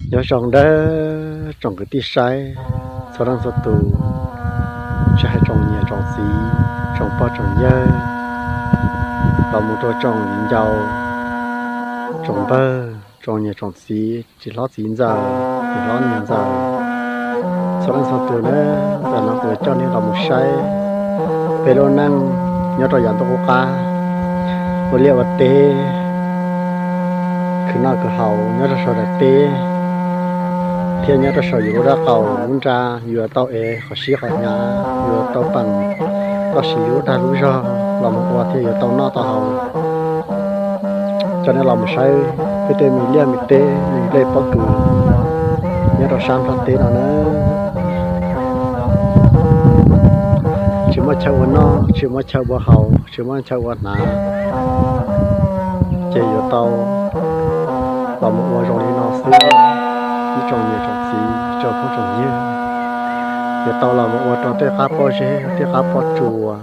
Nyob zoo nawb tsoom kwv tij saib txhua leej txhua tus, tsis hais tsoom niam tsoom txiv, tsoom pog tsoom yawg, los mus rau tsoom viv ncaus, tsoom npawg, tsoom niam tsoom txiv, txiv hlob txiv ntxawm, niam hlob niam ntxawm, txhua leej txhua tus nawb. Ntawm no kuv coj nej los mus saib peb lub neej nyob rau yav ntuj qub qab, ua liaj ua teb, khwv noj khwv haus nyob rau saum daim teb, thiab nyob rau saum yus lub dab qaum lub nra, yuav tau ev qhov sib qhov hnyav, yuav tau peem tau siv yus lub dag lub zog los mus ua thiaj yuav tau noj tau haus. Coj nej los mus saib peb tej me liaj me teb me nplej pob kws nyob rau sab nplog teb no na. Tsis muaj chaw ua noj, tsis muaj chaw ua haus, tsis muaj chaw ua hnav, ces yuav tau los mus ua zoo li no xwb. Ib tsoom niam tsoom txiv, tsoom phooj tsoom ywg, yuav tau los mus ua rau tej qab pob zeb tej qab pob tsuas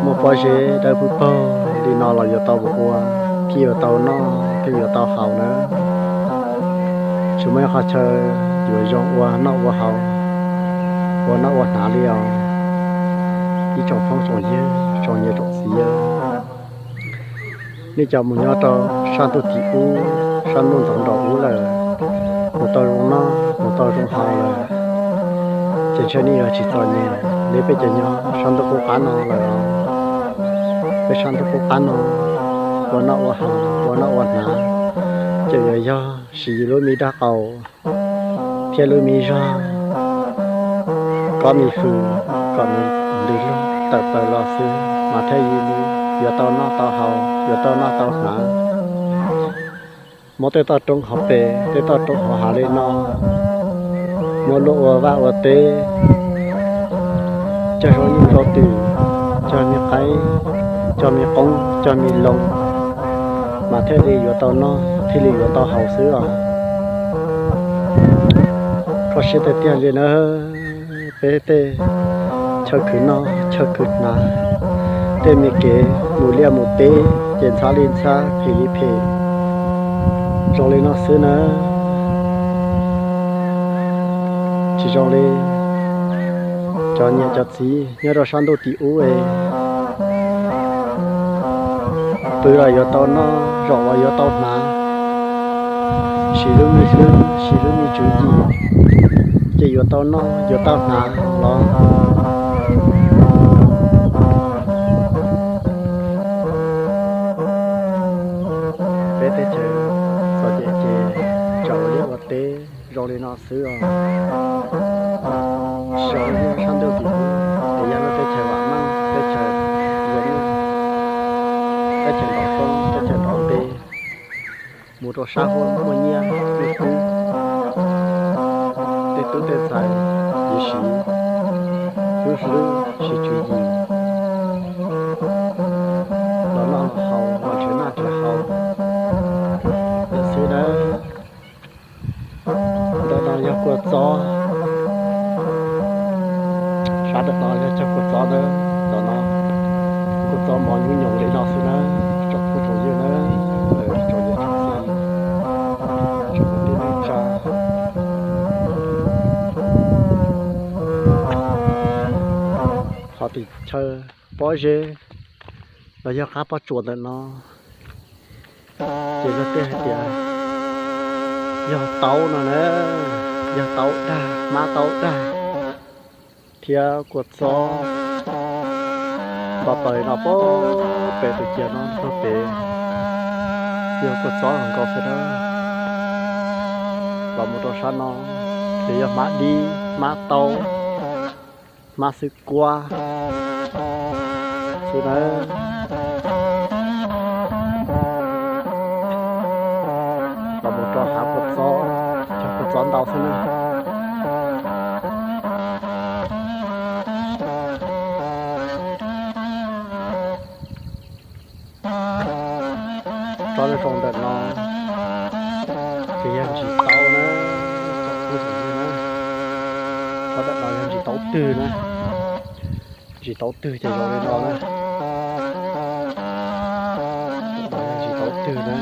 muaj pob zeb dawb paug paug li no los yuav tau mus ua, thiaj yuav tau noj thiaj yuav tau haus na. Tsis muaj ib qhov chaw yuav zoo ua noj ua haus, ua noj ua hnav li os. Ib tsoom phooj tsoom ywg, tsoom niam tsoom txiv, nej cov mus nyob rau sab ntuj tim ub, sab ntuj ntxoov nraum ub lawm, mus tau zoo noj mus tau zoo haus lawm, ces ntshe nej yuav tsis txom nyem li peb cov nyob sab ntuj qub qab no lawm. Peb sab ntuj qub qab no, ua noj ua haus ua noj ua hnav, ces yuav yog siv yus lub me dag qaum thiab lub me zog, kob me hws, kom nws ntws lug tawm plaws los xwb mas thiaj li yuav tau noj tau haus, yuav tau noj tau hnav. Muab tej toj roob hauv pes, tej toj roob hauv hav li no, muab luaj ua vaj ua teb, cog zoo nyuj zoo twm, cog me qaib, cog me qoob, cog me loo, mas thiaj li yuav tau noj thiaj li yuav tau haus xwb os. Koj siab tiag tiag li na. Peb tej chaw khwv noj chaw khwv hnav, tej me kev mus liaj mus teb ces ntxhab li ntxhab phem li phem, zoo li no xwb na. Tsis zoo li cov niam cov txiv nyob rau sab ntuj tim ub es pw los yuav tau noj, zaum los yuav tau hnav, siv lub me hlwb siv lub me tswv yim, ces yuav tau noj yuav tau hnav los. Peb teb chaws txom nyem ces tseem ua liaj ua teb zoo li no xwb os. Tsis zoo li sab ntuj tim ub es yog lub teb chaws vam meej, teb chaws zoo, teb chaws nrov foob, teb chaws nrov npe, mus rau sab huab muaj nyiaj muaj kub, tej tub tej ntxhais yeej siv lub hlwb siv tswv yim los noj los haus, los nrhiav noj nrhiav haus lawm xwb nawb. Ntawm no yog kua txob, sab ntawm no yog cog kua txob nawb. Ntawm no kua txob mov nyuj nyoos li no xwb nawb, tsoom phooj tsoom ywg nawb, tsoom niam tsoom txiv, tsoom kwv tij neej tsa. Qhov tim chaw pob zeb los yog qab pob tsuas ntawm no ces luag tej hais tias yog taub no na, yog taub dag, hmab taub dag thiab kua txob nto taws no puag pem tus cia no puag pem, yog kua txob nkaus xwb na. Los mus rau sab no ces yog hmab dib, hmab taub, hmab xwb kuab xwb na. Los mus rau hav kua txob, cog kua txob ntau xwb na. Tsob zoo ntawm no ces yog ntsis taub na, tsob ntawm no yog ntsis taub twg na, ntsis taub twg ces zoo li no na. Ntsis taub twg na,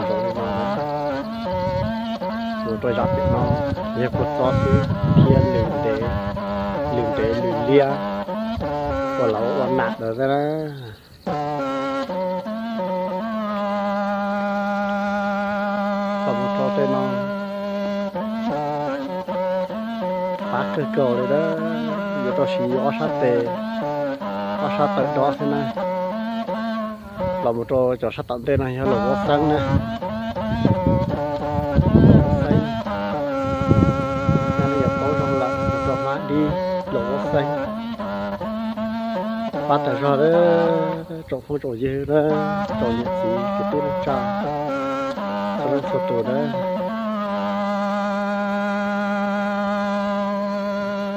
zoo li no na. Rau zaj pem no yog kua txob xwb thiab lws ntev, lws ntev lws liab uas lawv ua nam ntawd na. Los mus rau tej no pab kawg nkaus li na, yuav tau siv ob sab tes, ob sab tawm dob xwb na. Los mus rau cov sab tom ntej no yog laum vaub xeeb na. Xeeb, nej yuav paub zoo lawm, rau hmab dib, laum vaub xeeb. Pab tas zog tsoom phooj tsoom ywg na, tsoom niam txiv kwv tij neej tsa, txhua leej txhua tus na.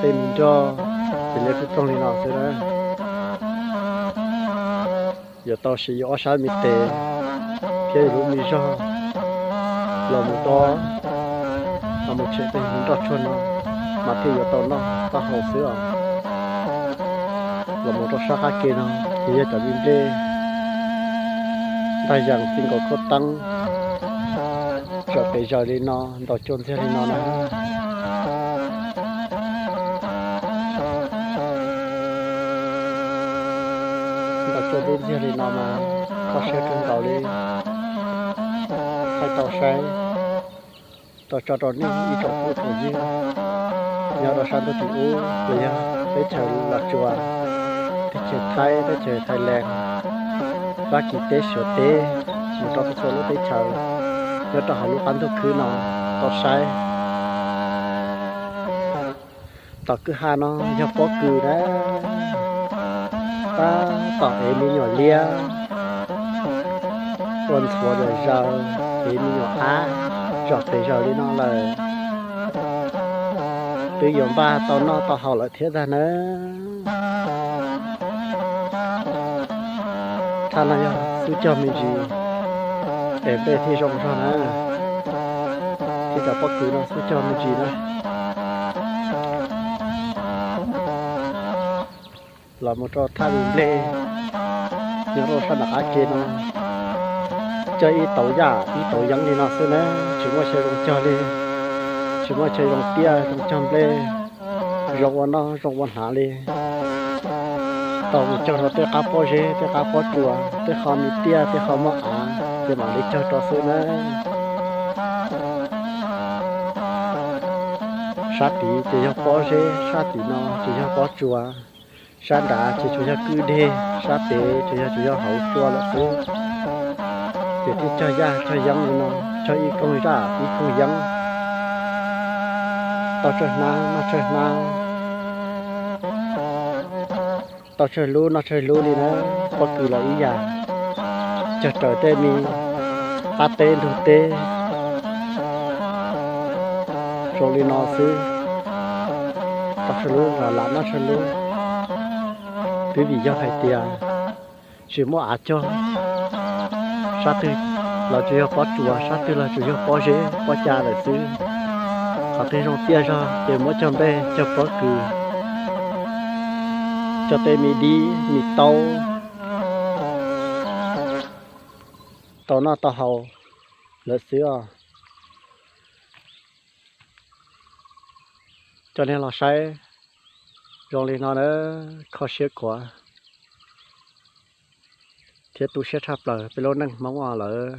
Tej me nroj ces nej pheej ploog li no xwb na. Yuav tau siv yus ob sab me tes thiab yus lub me zog los mus dob, los mus tshem tej me nroj tsuag no mas thiaj yuav tau noj taub hau xwb os. Los mus rau sab qab ke no ces yog cov me nplej ntaj yees txij nkaus khaub teeb, tsom tes zaws li no, ntaus cua ntxiag li no na. Ntaus cua ntxiag ntxiag li no mas kho siab kawg nkaus li. Thaij tau saib, tau tso rau nej ib tsoom phooj tsoom ywg nyob rau sab ntuj tim ub los yog teb chaws Los Tsuas, teb chaws Thaib, teb chaws Thailand, Fab Kis teb, Suav teb, mus rau txhua txhua lub teb chaws nyob rau hauv lub qab ntuj khwb no tau saib. Tom kwj ha no yog pob kws na, tab tom ev me nyuam liab ua ntxhuav zaws zaws, ev me nyuam ab tsom tes zaws li no lawm, twb yuav npaj tau noj tau haus lawm thiab ntag na. Thaj no yog xub cog me ntsis es nplej thiaj zoo zog na, thiab cov pob kws no xub cog me ntsis na. Los mus rau thaj me nplej nyob rau sab nram qab ke no, cog ib tauv yaj ib tauv yeeb li no xwb na, tsis muaj chaw zoo cog li, tsis muaj chaw zoo tiaj zoo cog nplej, zoo ua noj zoo ua hnav li. Tau mus cog rau tej qab pob zeb, tej qab pob tsuas, tej qhov me tiaj, tej qhov muaj av ces mam li cog rau xwb na. Sab tid ces yog pob zeb, sab tim no ces yog pob tsuas, sab nrad ces tsuas yog kwj deg, sab pem ces yog tsuas yog hauv tsua lawm xwb. Ces thiaj cog yaj cog yeeb li no, cog ib koog yaj ib koog yeeb, tau tsawg hnab noj tsawg hnab, tau tsawg lub noj tsawg lub li na. Pob kws los ib yam, cog raws tej me qab teb ntug teb zoo li no xwb, tau tsawg lub los lam noj tsawg lub. Twb vim yog hais tias tsis muaj av cog, sab twg los tsuas yog pob tsuas, sab twg los tsuas yog pob zeb pob ca lawm xwb. Qhov twg zoo tiaj zog ces muab cog nplej cog pob kws, cog tej me dib me taub, tau noj tau haus lawm xwb os. Coj nej los saib zoo li no na, kho siab khuav thiab tu siab tshaj plaws peb lub neej Hmoob os lawm.